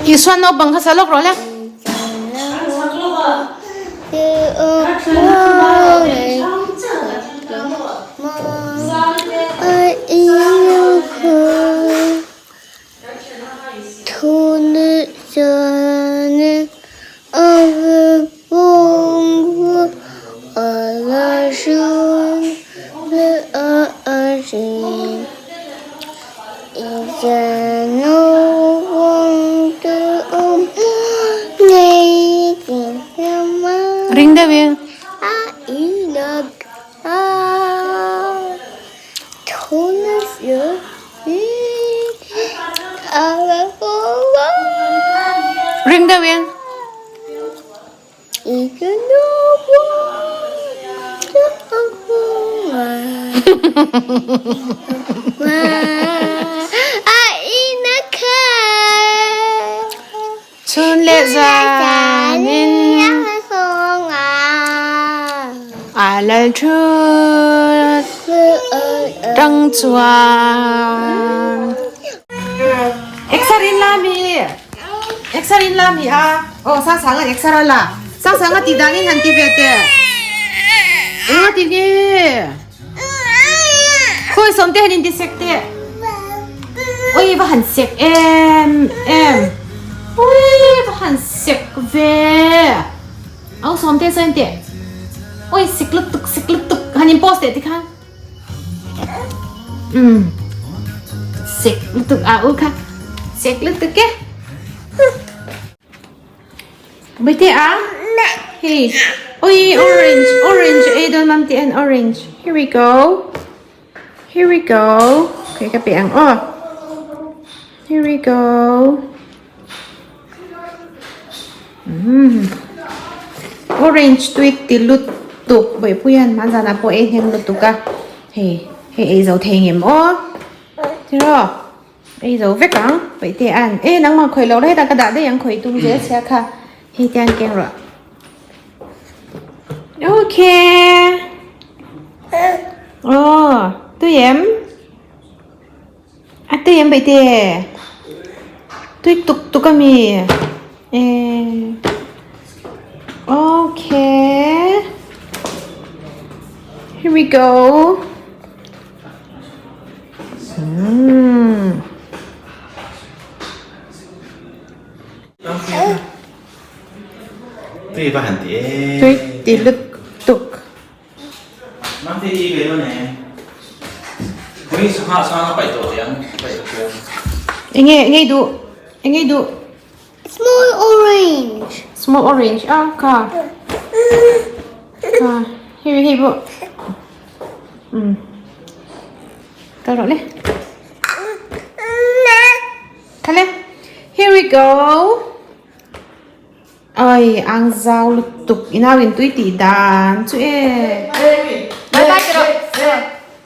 Isua naupang kha sa lawk rawh le. Ring deuh in. Ring deuh in. Chhun leh zan in a lal thut tang chuan. Exer in la mi exer in la mi a aw sang sang a exer a la sang sang a tih dan in han ti ve teh eng a ti nge khawi sawm te han in ti sek teh ui va han sek em em ui va han sek ve au sawm te sawn teh ui sek lutuk sek lutuk han in post teh tikhan. Umm sek lutuk a u kha sek lutuk e Bete a hey oi orange orange ei dawn mam tih an orange here we go here we go okay ka pe ang aw here we go Umm orange tui ti lutuk buaipui hian hman zanah pawh ei hnem lutuk a hei hei ei zo thei ngem aw tiraw ei zo vek ang paihte an e nangmah khawih loh la hetah ka dah daih ang khawih tum zel sia kha hei te an keng rawh okay aw tui em. A tui em paihte tui tuk tuk a mi eh okay here we go umm. Tui va han ti e. Tui ti lutuk. Mang te i ve dawn e. Khawi sangha sang a paih tawh teh ang paih tawh teh ang. Enge enge i duh enge i duh. Small orange. Small orange a kha kha hei hei pawh um kal rawh le kha le here we go. Oi ang zau lutuk i nau in tui tih dan chu e. Bye bye ti rawh.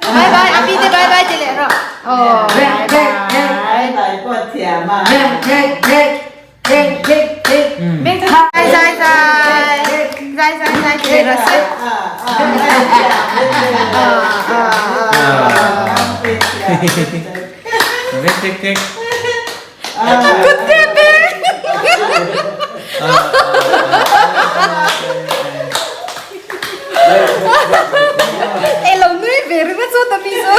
Bye bye api te bye bye ti leh rawh. Aw bye bye. Zai zai zai. Zai zai zai ti leh rawh se. Tek tek tek. Ê lo nui ve ringawt chu ta mi chu.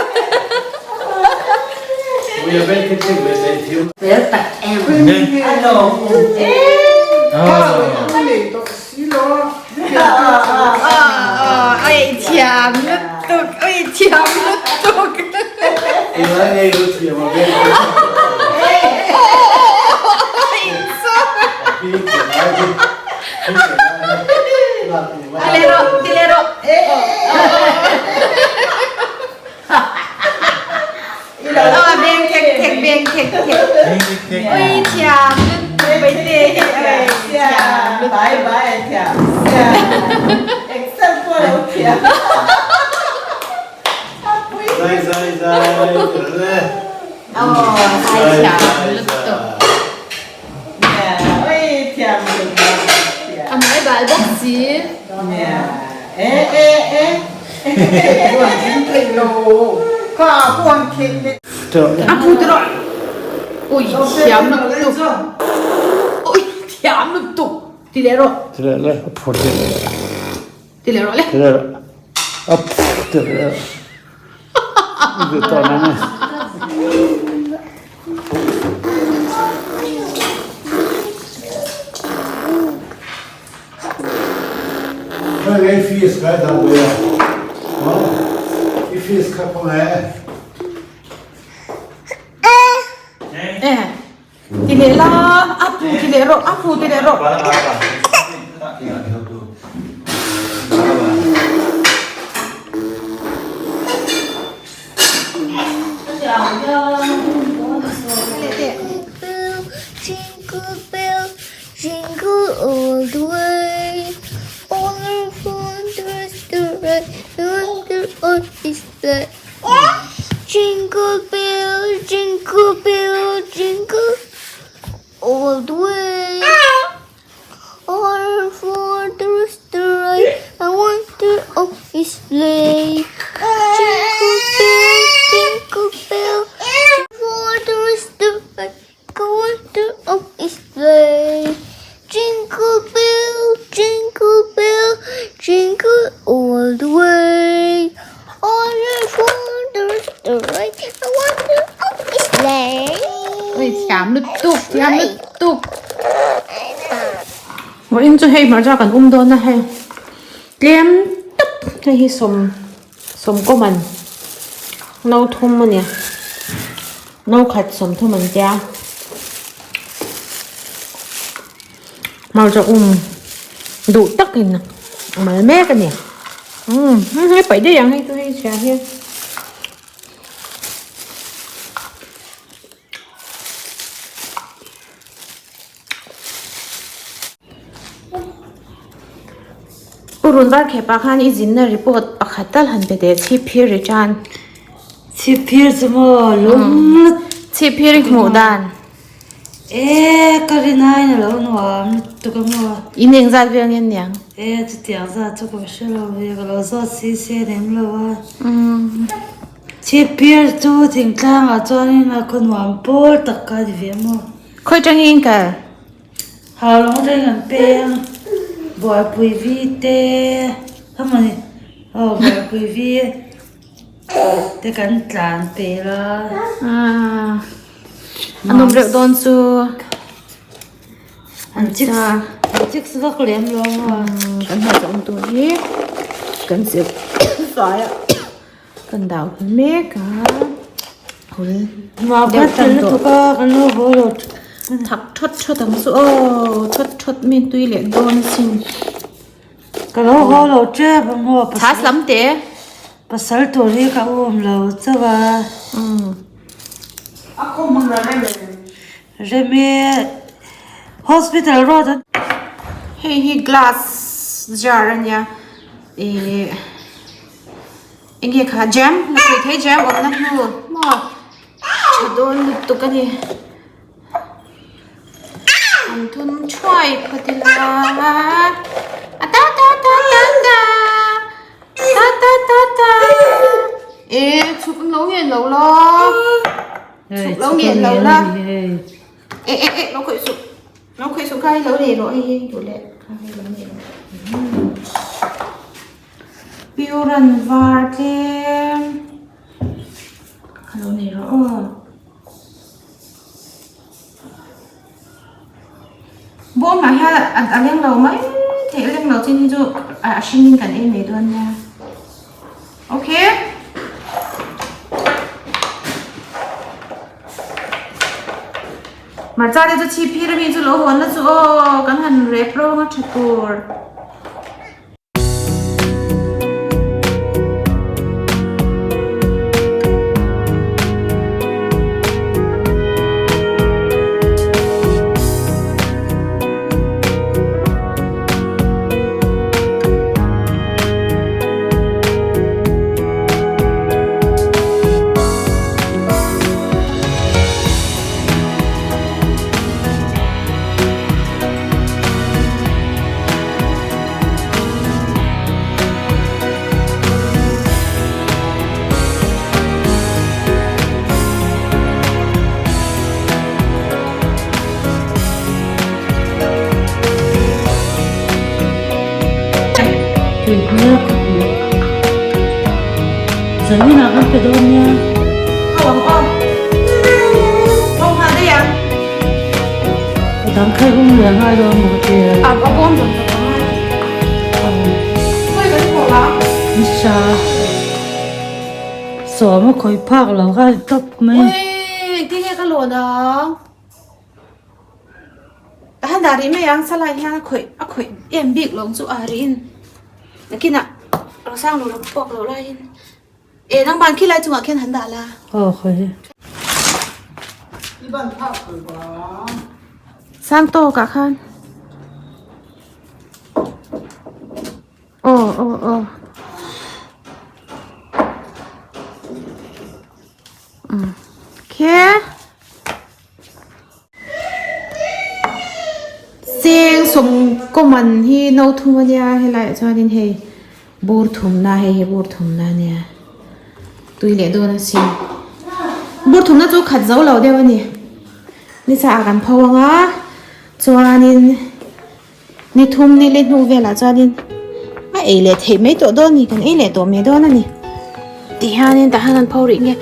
Oi thiam lutuk oi thiam lutuk. Tilero tilero. Aw beng thek thek beng thek thek. Oi thiam lutuk baite oi thiam lutuk. Bai bai thiam Excel pawh lo thiam. Zai zai zai. Aw zai thiam lutuk. Oi thiam lutuk. A mai bal bawk si. E e e. A phu te rawh. Ui thiam lutuk. Thiam lutuk ti leh rawh. Ti leh le a phur ti. Ti leh rawh le. Ti leh rawh. A phur ti leh rawh. I duh tawh nang e. Khawi nge i fees kha i dah ve a? I fees kha khawnge? Eh. Ti leh la, a pu ti leh rawh, a pu ti leh rawh. Jingle bell, jingle all the way. All the wonders the right, wonder on is the Jingle bell, jingle bell, jingle all the way. All for the rooster right, I wonder of his sleigh. Jingle bell, jingle bell, for the rooster right, I wonder of his sleigh. Jingle bell, jingle bell, jingle all the way. All the rooster right, I wonder of his sleigh. Oi thiam lutuk thiam lutuk vawiin chu hei hmarcha kan um dawn a hei tlem tawp hei hi sawm sawm kawm an no thum a nia no khat sawm thum an tia hmarcha um duh takin a mal mek a ni umm hei paih daih ang hei chu hei chhia hi. Pu Runvar Khepa khan i zinna report pakhat tal han pe teh chhip phir ri tan. Chhip phir chu maw lung lut. Chhip phir i hmuh dan. E ka rin aiin a lo nuam lutuk a maw. In engzat vel nge niang? E chutiang zat chu ka hre lo ve ka lo zawt si se nem lo a. Chhip phir chu thingtlangah chuanin a khaw nuam pawl tak kha a ni ve maw. Khawi tangin kal? Hau lawng reng an peng buaipui vi te amawni aw buaipui vi te kan tlan pel a. A nawm reuh dawn chu. An chicks an chicks vak lem lo maw. Kan hmai zawng tur hi kan chep fai a. Kan dau hul mek a, hul deuh tan tawh. Thak thawt thawt ang chu aw, thawt thawt mi tui leh dawn asin. Ka lo haw lo tep ang aw. Chhas lam te. Pasal tur hi ka um lo chauh a. Remi hospital road an. Hei hi glass jar ania ih. Enge kha jam la sawi thei jam awmna hnu maw tha dawn lutuk a ni an thun thuai phawt ila a ta ta ta ta ta ta ta ta ta e chhuk lo nge lo la chhuk lo nge lo la e e e lo khawih suh lo khawih suh kha hei lo nei rawh hei hi duh leh kha hei lo nei rawh. Piuran var tlem a lo nei rawh aw. Bawmah hian a leng lo mai thei a leng lo chin hi chu a hringin kan ei mai dawn nia. Okay. Hmarcha te chu chhip phir ami chu lo hawn na chu aw kan han rep rawng a tha tur. Hmel khawp mai. Zanin ah kan pe dawn nia. Ho ang aw. Ho nghal daih ang. A dang kha i um leh ngai dawn maw ka ti a. A a bawm zawng zawng a ngai. Khawi kan thawh a? Nisa. Sawm a khawih phak lo kha a tawp mai. Ui, engtin nge ka lawn ang? A han dah rih mai ang, salai hian a khawih a khawih em bik lo chu a rihin nakinah rosang lo lam puak loh laiin eh nangmah khi lai chungah khian han dah la. Aw khawi. Sang tawkah khan. Aw aw aw. Umm khe. Cheng sawmkaw man hi no thum ania helaiah chuanin hei bur thumna hei hi bur thumna ania tui leh dawn a sin bur thumna chu khat zo lo deuh a ni ni sa ah kan pho anga chuanin ni thum ni le hnu velah chuanin a ei leh theih mai tawh dawn a ni kan ei leh tawh mai dawn a ni tihianin tah hian an pho rih nge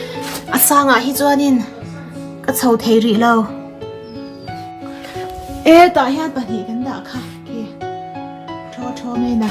a sangah hi chuanin ka chho thei rih lo e tah hian pahnih kan dah kha khi thaw thaw mai na.